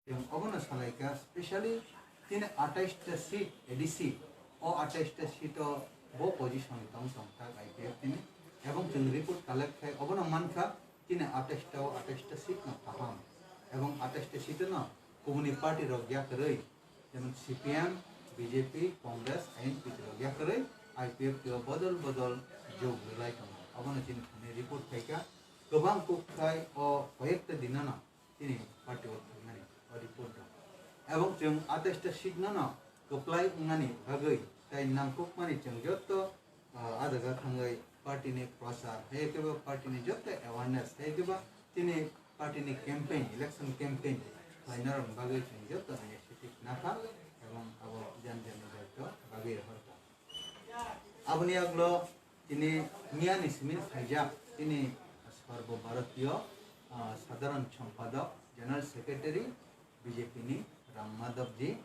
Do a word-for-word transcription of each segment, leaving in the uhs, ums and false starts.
Chwng obono salaikha, specially chini atais ta seat A D C, o atais ta seat o bo position tong tong tak I P F T ni, ebong chwng report collect khai obono mankha, chini atais ta o atais ta seat no kaham, ebong atais ta seat no kubuni party rok yakarwi, jemon C P M, B J P, Congress, I N P P rok yakarwi I P F T o bodol bodol jog rwlai tongo. Obono chini thani report khaikha, kwbang kuk khai o koyekta dinano chini party o thangnani o report rok. Ebong chwng atais ta seat no no kwplai wngnani bagwi tai nangkukmani chwng jotto, ah, ah jaga thangwi party ni prochar, hai khe bo party ni jotto awareness, hai khe bo chini party ni campaign, election campaign khlaina rok bagwi chwng jotto initiative nakha ebong abo jan jan ni jotto bagwi rohorkha. Aboni yagulo tini miyani simi khaijak tini Sarbo Bharatiyo, ah, Sadharan Sompadok, General Secretary B J P ni Ram Madhav ji,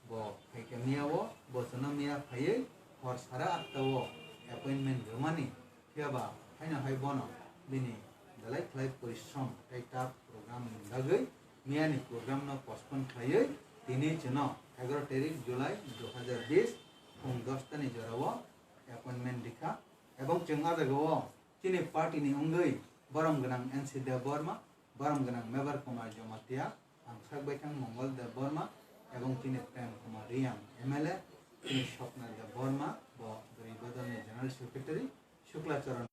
bo phaikha miyao, bo chwngno miya phaiwi hor sara atta o appointment rwmani, phiyaba haino hai bono bini belai khlai porishrom tei tough program ni bagwi miyani program no postpone khlaiwi tini chwngno egaroh tarik July dui hazar bish phung dos ta ni jorao appointment rikha, ebong chwng ah jagao chini party ni wngwi borom gwnang N C Debbarma, borom gwnang Mebar Kumar Jamatia, ang sak baithang Mongol Debbarma, ebong chini Prem Kumar Reang M L A, chini Swapna Debbarma, bo Bwrwi Bodol ni General Secretary, Shukla Charan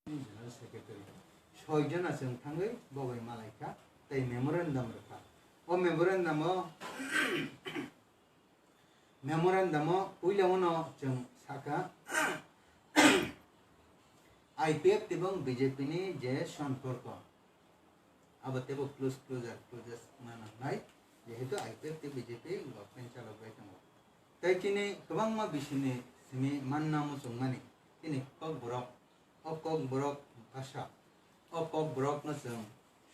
General Secretary. Soi jona chwng thangwi bo bai malaikha tei memorandum rwkha. O memorandum o, memorandum o puila uno chwng sakha I P F T tei B J P ni je somporko, abo teibo close, closer, closest wngna nangnai, jehetu I P F T tei B J P government chalok bai tongo. Tei chini kwbangma bisini simi manna muchungmani chini Kokborok, o Kokborok bhasha, o Kokborokno chwng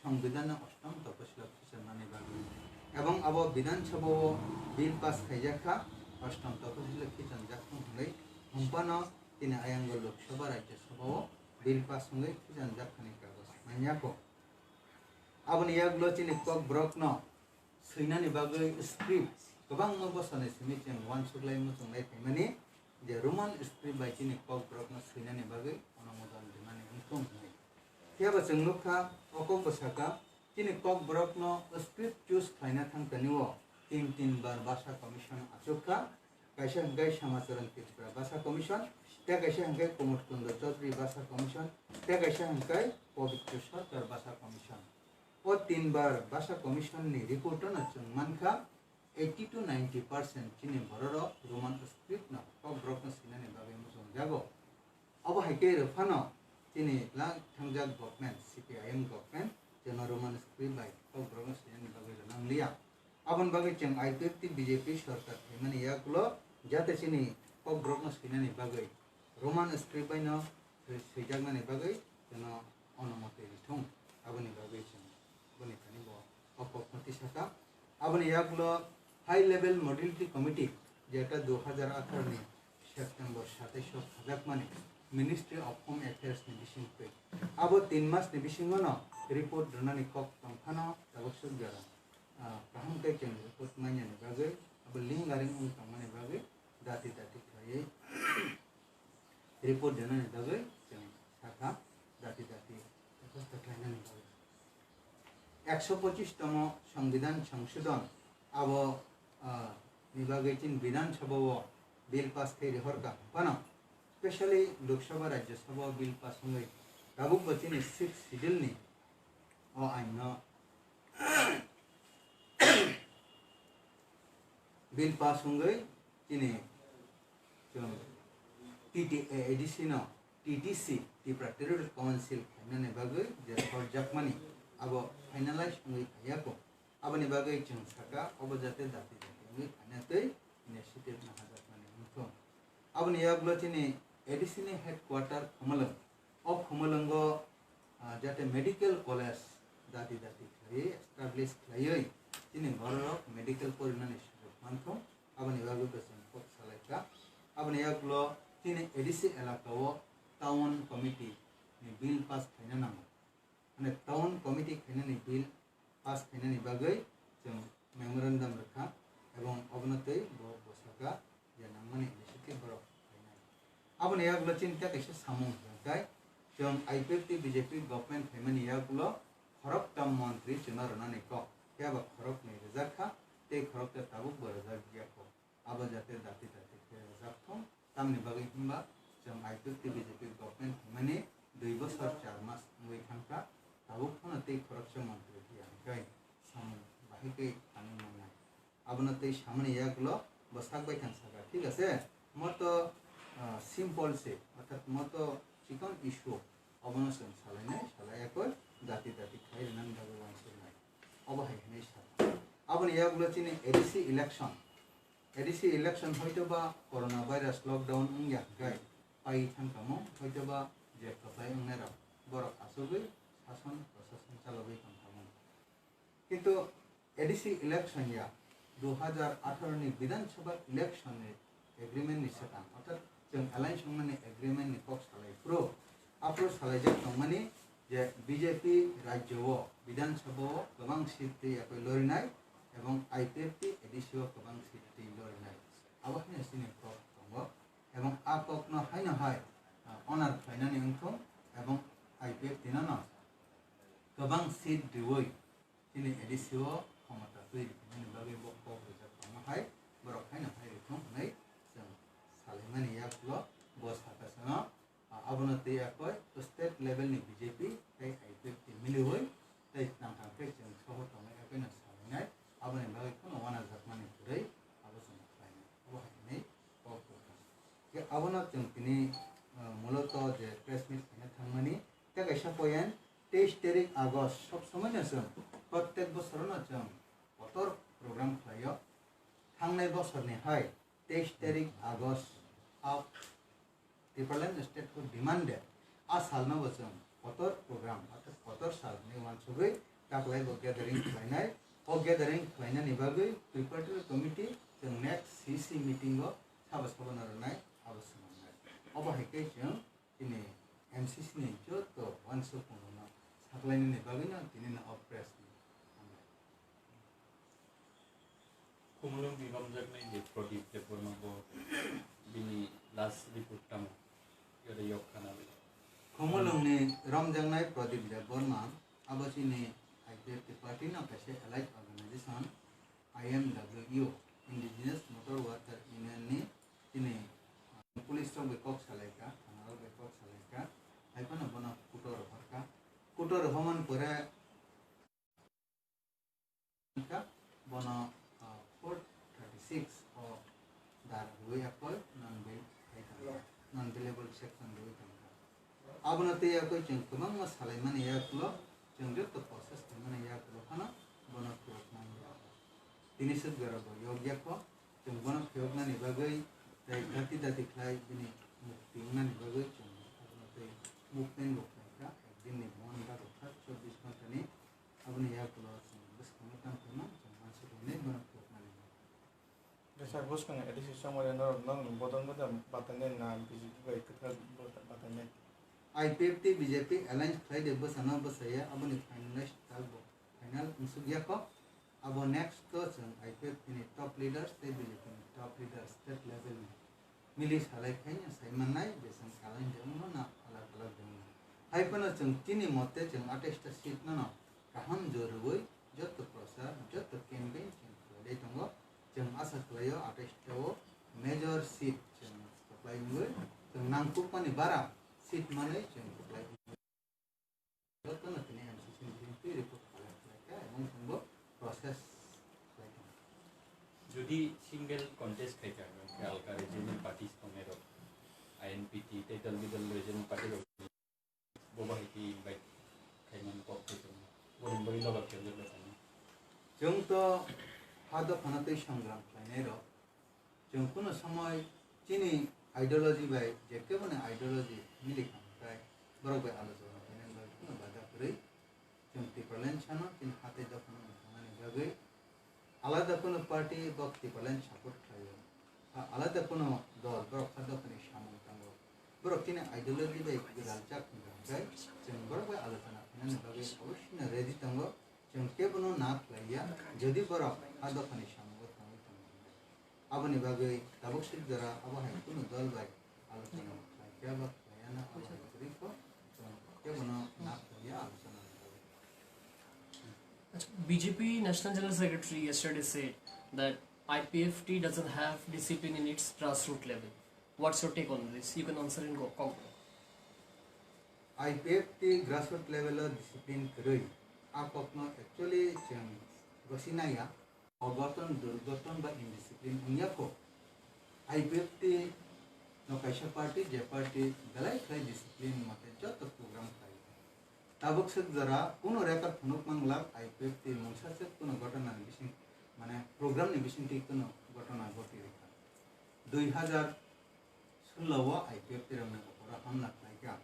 Songbidanni ostom toposilo khichannani bagwi, ebong abo Bidhan Sabha o bill pass khaijak kha, ostom toposilo khichanjak thung hwnwi, hwnphano chini ayang o Lok Sabha, Rajya Sabha o bill pass wngwi khichanjak khani kagoj manya kho. Aboni yagulo chini Kokborokno swinani bagwi script kwbangma bosoni simi chwng uansuklai muchunglai phaimani je Roman script bai chini Kokborokno swinani bagwi onumodon rinani wngthung hwnwi. Phiyaba chwng nukha, o kok bwsaka chini Kokborokno script choose khlaina thangtani o tin tin bar bhasha commission achukha, kaisa hwnkhe Samacharan Tripura Bhasha Commission, tei kaisa hwnkhe Pramod Kundo Chaudhary Bhasha Commission, tei kaisa hwnkhe Pabitra Sarkar Bhasha Commission. O tin bar Bhasha Commission ni report no chwng mankha eighty to ninety percent chini bororok Roman script no Kokborokno swinani bagwi muchungjago. Obo hai khe rwphano chini lang thangjak government, C P I M government, chwngno Roman script bai Kokborokno swinani bagwi rwnang liya. Aboni bagwi chwng I P F T B J P sorkar phaimani yagulo jate chini Kokborokno swinani bagwi Roman script baino swi-, swijaknani bagwi chwngno onumoti rwthung. Aboni bagwi chwng boni thani bo o kokno tisakha. Aboni yagulo High Level Modality Committee, jeta dui hazar atharo ni September satais o khajakmani Ministry of Home Affairs ni bisingtwi. Abo tin mas ni bisingo no report rwnani kok tongphano tabuk suk jora. Ah, kaham khe chwng report mainani bagwi, abo lingering wng tongmani bagwi dati dati khlaiwi report rwnani bagwi chwng sakha, dati dati bebosta khlainani bagwi. Ekso pochis tomo Songbidan Songshodhon abo, ah, ni bagwi chini Bidhan Sabha o bill pass khe rihorkha phano, specially Lok Sabha, Rajya Sabha o bill pass wngwi tabuk bo chini sixth schedule ni o ain no bill pass wngwi chini chwng T T A A D C no T T C, Tripura Territorial Council khainani bagwi je horjakmani abo finalize wngwi phaiyakho. Aboni bagwi chwng sakha obo jate dati dati wngwi phaina tei initiative naharjakmani wngthung. Aboni yagulo chini A D C ni headquarter Khumulwng. O Khumulwngo, ah, jate medical college dati dati khlaiwi establish khlaiwi chini bororok medical porinani sujuk manthung, aboni bagwi bo chwng kok salaikha. Aboni yagulo chini A D C elaka o town committee ni bill pass khaina nango. Mane town committee khainani bill pass khainani bagwi twi chwng memorandum rwkha, ebong obono twi bo bwsaka je nangmani initiative borok khlainai. Aboni yagulo chini tei kaisa samung hwnkhe chwng I P F T B J P government phaimani yagulo khoroktham montri chwngno rwnani kok, phiya ba khoroknwi rwjak kha tei khoroksa tabuk bo rwjak ya kho. Abo jate dati dati khe rwjak thung, tamni bagwi hwnba chwng I P F T B J P government hwnmani dui bosor char mas wngwi thangkha, tabuk phano tei khoroksa montri phiya hwnkhe samung bahai khe thangwi mannai. Abono tei samani yagulo bo sak baithang saka, thik ase? Moto, ah, simple se, orthat moto chikon issue, obono chwng salainai, salai yakoi dati dati khai rwnani bagwi uansuknai. Obo hai hwnwi sakha. Aboni yagulo chini A D C election, A D C election hoito ba corona virus lockdown wngya hwnkhe pai thangkamo, hoito ba je kwplai wngnairok borok achugwi sason prosason chalogwi tongkamo. Kintu A D C election ya, dui hajar atharo ni Bidhan Sabha election ni agreement ni swkang, orthat chwng alliance wngnani agreement ni kok salai phuru, aphuru salaijak tongmani je B J P rajyo o Bidhan Sabha o kwbang seat twi yakoi lorinai ebong I P F T A D C o kwbang seat twi lorinai. Abo haino chini kok tongo ebong a kok no haino hai, ah, honor khlainani wngthung ebong I P F T no no kwbang seat riwi chini A D C o khomota twi rwkhnani bagwi bo kok rijak tongma hai borok haino hai rwthung hwnwi chwng salaimani yagulo bo sakasano, ah, abono twi yakoi state level ni B J P tei I P F T miliwi tei tangthang khe chwng sohor tongnai yakoino salainai, aboni bagwi kheno wanajakmani kwrwi abo chwng khlainai. Abo hai hwnwi kok rwkha. Je abono chwng tini, ah, muloto je press meet khaina thangmani, tei kaisa point, teis tarik August, sob somoino chwng, prottek bosorono chwng kotor program khlaio. Thangnai bosorni hai teis tarik August, ah, Tipraland state ko demanded, a salno bo chwng kotor program, orthat kotor sal hwnwi uansugwi taklai bo gathering khlainai. O gathering khlainani bagwi preparatory committee chwng next C C meeting o sabo sabo no rwnai, abo swnamnai. Obo hai khe chwng chini M C C ni joto uansukmung rokno saklainani bagwi no tini no o press meet khamlai. Khumulwng ni romjaknai je Pradip Debbarma bo bini last report tamo yore yok khana bai. Khumulwng ni romjaknai Pradip Debbarma abo chini I P F T party no kaisa allied organization I M W U, Indigenous Motor Worker Union ni chini, ah, police rok bai kok salaikha, thana rok bai kok salaikha, hai phano bono kuto rohorkha. Kuto rohormani pore kha, bono, ah, four thirty six o dar rwui yakoi non bail khai tongkha, non bailable section rwui tongkha. Abono tei yakoi chwng kwbangma salaimani yakulo, chwng joto process khaimani yakulo phano bono phiyoknani yago. Tini swk jora bo yokya kho, chwng bono phiyoknani bagwi tei dati dati khlai bini mukti wngnani bagwi chwng abono tei movement bo khlaikha, ekdin ni bond rwkha chobbish ghonta ni. Aboni yakulo chwng bwskango tamo khaima chwng uansuknani bono phiyoknani. Bwswk bwskang A D C chongmani norok nokni bodol bwtha batainai na B J P bai kwthar bwtha batainai? I P F T B J P alliance khlai de bwsano bwsaya aboni finalize talbo final wngsuk yakho. Abo next o chwng I P F T ni top leaders tei B J P ni top leaders state level ni mili salai khaino sai mannai je chwng alliance de wngno na alag alag de wngno. Hai phano chwng chini mote chwng atais ta seat no no kaham jor rwui joto prochar, joto campaign chwng khlai tongo. Chwng asa khlaio atais ta o major seat chwng kwplai wngwi chwng nangkukmani bara seat manwi chwng kwplai wngwi. Jotono tini M C C ni bising twi report khlai khlai kha, ebong chwngbo process khlai tongo. Jodi single contest khai kha, hwnkhe alka regional parties tongnai rok, I N P T tei dal bidal regional party rok bo bahai khe invite khaimani kok khai tongo. Boni bagwi lobar khe wngjak lai thangma. Chwng to ha dophano twi songram khlainai rok, chwng kuno somoi chini ideology bai je keboni ideology mili kha hwnkhe borok bai alochona khainani bagwi kuno bada kwrwi. Chwng Tipraland sano chini hatai dophano wng thangmani bagwi alada kuno party bo Tipraland support khlaio. A-, alada kuno dol borok ha dophani samung tango. Borok chini ideology bai gwdalchak wng kha hwnkhe chwng borok bai alochona khainani bagwi obossino ready tongo. Chwng kebono na khlaiya, jodi borok ha dophani samungo thangwi tongkha. Aboni bagwi tabuk sik jora abo hai kunu dol bai alochona khlaikha ba khlaiya na abo hai kwrwi kho, chwng kebono na khlaiya alochona ni bagwi. Acha, B J P National General Secretary yesterday said that I P F T doesn't have discipline in its grassroots level. What's your take on this? You can answer in Go-, Kokborok. I P F T grassroots level o discipline kwrwi, a kokno actually chwng gosi naiya. Ogoton, durgoton ba indiscipline wngya kho. I P F T no kaisa party, je party belai khlai discipline mote joto program khlai. Tabuk swk jora kuno record phunuk manglak I P F T mungsa swk kuno gotona ni bising, mane program ni bisingtwi kuno gotona goti rikha. Dui hazar sullo o I P F T rokni opor o hamla khlaikha.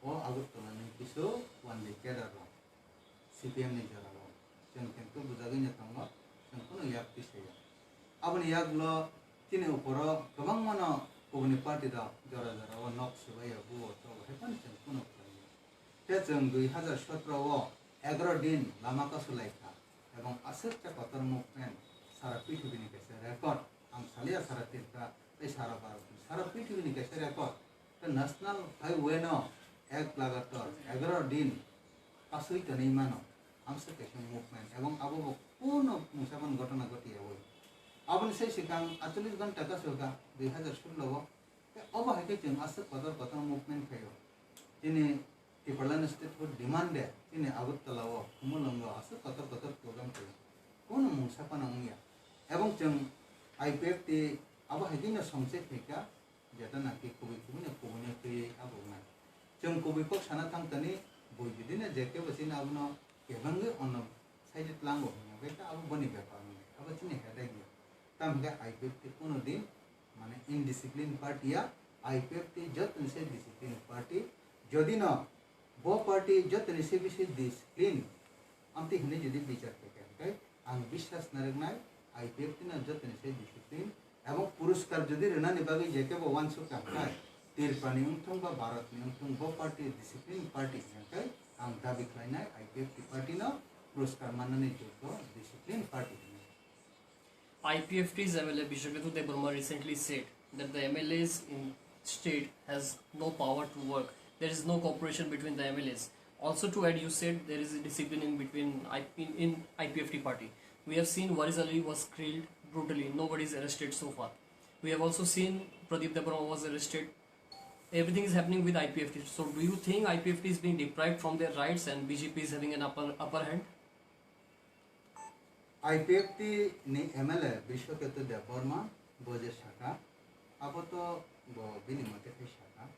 O Agartala ni kisu one day cadre rok C P M ni jora o chwng khe bujagwi no tongo, chwng kuno yak twi saya. Aboni yak lo chini opor o kwbangma no kubuni party rok jora jora o nok swbai ya bu o to hai phano chwng kuno khlai ya. Tei chwng dui hazar sotro o egaroh din lama kasu lai kha, ebong aswk cha kotor movement sara prithibi ni kaisa record. Ang saliya sara Tripura tei sara Bharat ni sara prithibi ni kaisa record. Tei national highway no ek lagatar egaroh din kasui tonwi mano, amsa kaisa movement, ebong abo bo kuno mungsa phano gotona goti yawi. Aboni sai swkang aitolish ghonta kasu kha dui hazar sullo o. Tei obo hai khe chwng aswk kotor kotor movement khaio. Chini Tipraland statehood demand de chini Agartala o, Khumulwng o aswk kotor kotor program khaio. Kuno mungsa phano wngya. Ebong chwng I P F T abo hai khe no songchai phaikha, jeta naki kubui kubui no kubui no twiwi abo wngnai. Chwng kubui kok sana thang tani, bui jodi no je kebo chini abono kebengwi ono side tlango hwnwi, hwnkhe abo boni bepar wngwi, abo chini headache ya. Tamo hwnkhe I P F T kuno din mane indiscipline party ya, I P F T jotoni se discipline party. Jodi no bo party jotoni se bisi discipline, amtwi hinwi jodi bichar khe khe, hwnkhe ang biswas narwknai I P F T no jotoni se discipline, ebong puruskar jodi rwnani bagwi je kebo uansuk kha, hwnkhe Tripurani wngthung ba Bharatni wngthung, bo party discipline party, hwnkhe ang dabi khlainai I P F T party no puruskar mannani jogyo discipline party hwnwi. I P F T's M L A Bishwaketu Debbarma recently said that the M L As in state has no power to work. There is no cooperation between the M L As. Also to add, you said there is a discipline in between I P, in, in I P F T party. We have seen Waris Ali was killed brutally. Nobody is arrested so far. We have also seen Pradeep Debbarma was arrested. Everything is happening with I P F T. So do you think I P F T is being deprived from their rights and B J P is having an upper, upper hand? I P F T ni M L A Bishwaketu Debbarma bo je saka, abo to bo bini mote khai saka.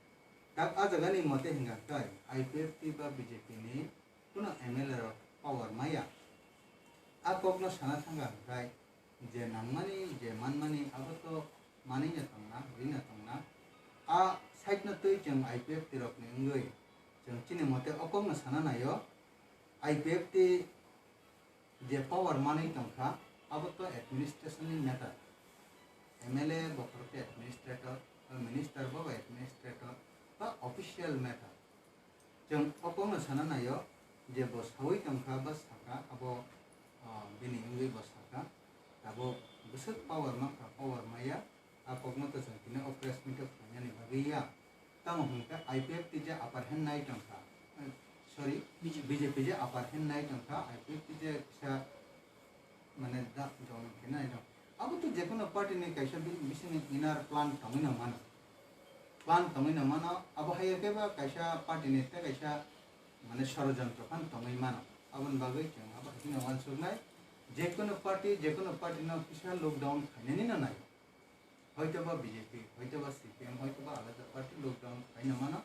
Tak a jagani mote hingka khe I P F T ba B J P ni kuno M L A rok power maya. A kokno sana thangka hwnkhe je nangmani, je manmani, abo to manwi no tongna, rwi no tongna. A side no twi chwng I P F T rokni wngwi chwng chini mote o kokno sana naio. I P F T je power manwi tongkha, abo to administration ni matter. M L A bo khoroksa administrator, minister bo administrator, ba official matter. Chwng o kokno sana naio je bo sawi tongkha ba saka, abo, ah, bini wngwi bo saka, tabuk bwswk power mankha, power maya, a kokno to chwng tini o press meet o phainani bagwi ya. Tamo hwnkhe I P F T je upper hand nai tongkha, eh, sorry, B J P. B J P je upper hand nai tongkha, I P F T je kisa mane da, dol khe nai tong. Abo to jekono party ni kaisa bi-, bisingni inner plan tongwi no mano. Plan tongwi no mano, abo hai khe ba kaisa party ni tei kaisa mane sorojontro phan tongwi mano. Aboni bagwi chwng abo hai kheno uansuknai, jekono party, jekono party no kisa lockdown khainani no nai. Hoitoba B J P, hoitoba C P M, hoitoba alada party lockdown khaina mano,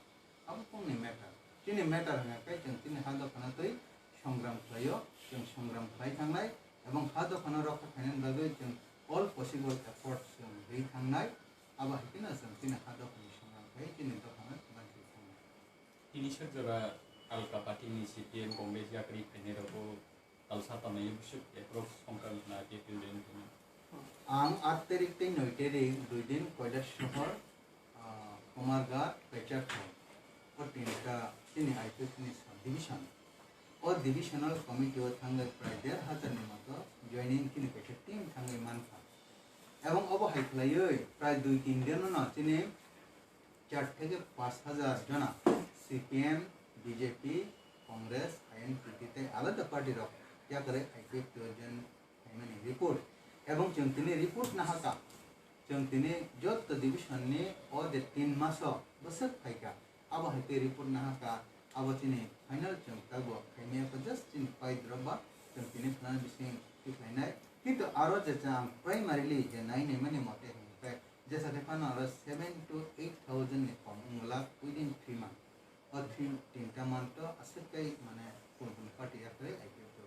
abo kongni matter. Chini matter hwnka khe chwng chini ha dophano twi songram khlaio, chwng songram khlai thangnai, ebong ha dophano rokha khainani bagwi chwng all possible efforts chwng rwi thangnai, abo hai kheno chwng chini ha dophani songram khlai chini dophano bantwi thangnai. Tini sir jora alka party ni C P M Congress yakri khainai rokbo Talsa tongnaio bwswk approx songkha wngkha na tei twi rwngkha na? Ang aat tarik tei noi tarik dui din Koilasohor, ah, Kumarghat, Pecharthal. O tinta chini I P F T ni subdivision. O divisional committee o thangwi prai der hazar ni moto joining chini kaisa team thangwi mankha. Ebong obo hai khlaiwi prai dui tin din no chini char theke panch hazar jona C P M, B J P, Congress, I N P T tei alada party rok yakarwi I P F T o join khaimani report. Ebong chwng tini report nahaka, chwng tini jotto division ni o je tin maso bwswk phaikha, abo hai khe report nahaka, abo chini final chwng tabuk khaimaya kho, just chini pai drop ba chwng tini phlana bising tikhlainai. Kintu aro je chwng primarily je nai naimani mote hwnkhe jesa khe phano aro seven to eight thousand ni kom wngla within three month. O three tinta month o aswk kai mane kun kun party yakarwi I P F T o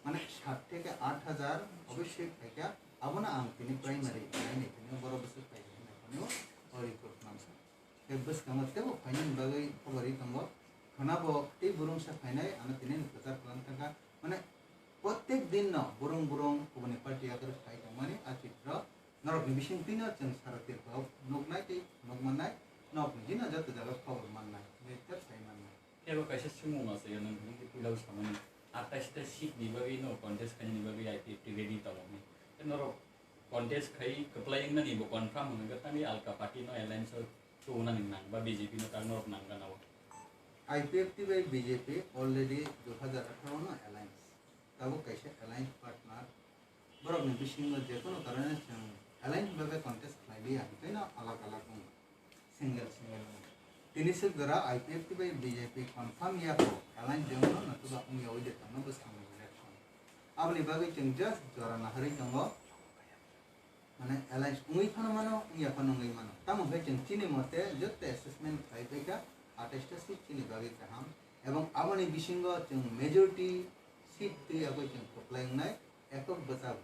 mane sat theke aat hazar obossoi phaikha, abono ang tini primary nai naitini borok bwswk phaikha hinwi phano o report mankha. Tei bwskango teibo phainani bagwi khobor ri tongo. Khwnabo tei burungsa phainai ano tini kwchar kwlang thangkha. Mane prottek din no burung burung kubuni party yakarwi phai tongmani a chitro norokni bising twino chwng sara tirkao nuknai tei nukmannai, nokni jino joto jaga khobor mannai, letter sai mannai. Kebo kaisa swngmung aswk ya, nwng hwnwi puila samani atais ta seat ni bagwi no contest khainani bagwi I P F T ready tongo hwnwi. Tei norok contest khai kwplai wngnani bo confirm hwnwi tangwi alka party no alliance o tubunani nang ba B J P no tak norok nang gana o. I P F T bai B J P already dui hazar atharo no alliance. Tabuk kaisa alliance partner. Borokni bisingo jekono karone chwng alliance bagwi contest khlai liya, hwnkhe no alag alag wngo, single single wngo. Tini swk jora I P F T bai B J P confirm ya kho, alliance jengno natuba wngya oi de tongno bwskangni election. Aboni bagwi chwng just jora naharwi tongo, mane alliance wngwi phano mano, wngya phano wngwi mano. Tamo hwnkhe chwng chini mote jotto assessment khlai paikha, atais ta seat chini bagwi kaham. Ebong aboni bisingo chwng majority seat twi yagwi chwng kwplai wngnai ekok bwchao.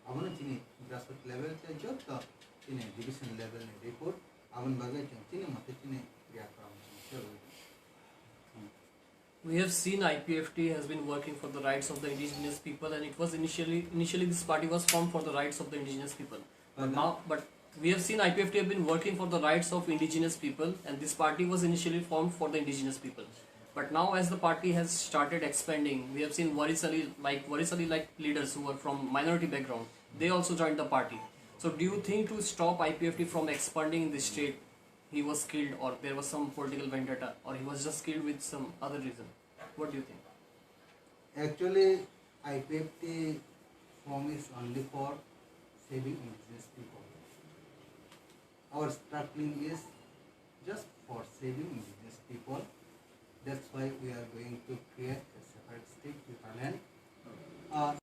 Abono chini grassroots level tei jotto chini division level ni report, aboni bagwi chwng chini mote chini kriya kaam chwng chalwi. We have seen I P F T has been working for the rights of the indigenous people, and it was initially, initially this party was formed for the rights of the indigenous people. But now, but we have seen I P F T have been working for the rights of indigenous people, and this party was initially formed for the indigenous people. But now, as the party has started expanding, we have seen Waris Ali, like Waris Ali, like leaders who were from minority background, they also joined the party. So, do you think to stop I P F T from expanding in the state, he was killed, or there was some political vendetta, or he was just killed with some other reason? What do you think? Actually, I P F T form is only for saving indigenous people. Our struggling is just for saving indigenous people. That's why we are going to create a separate state, Tipraland. Uh,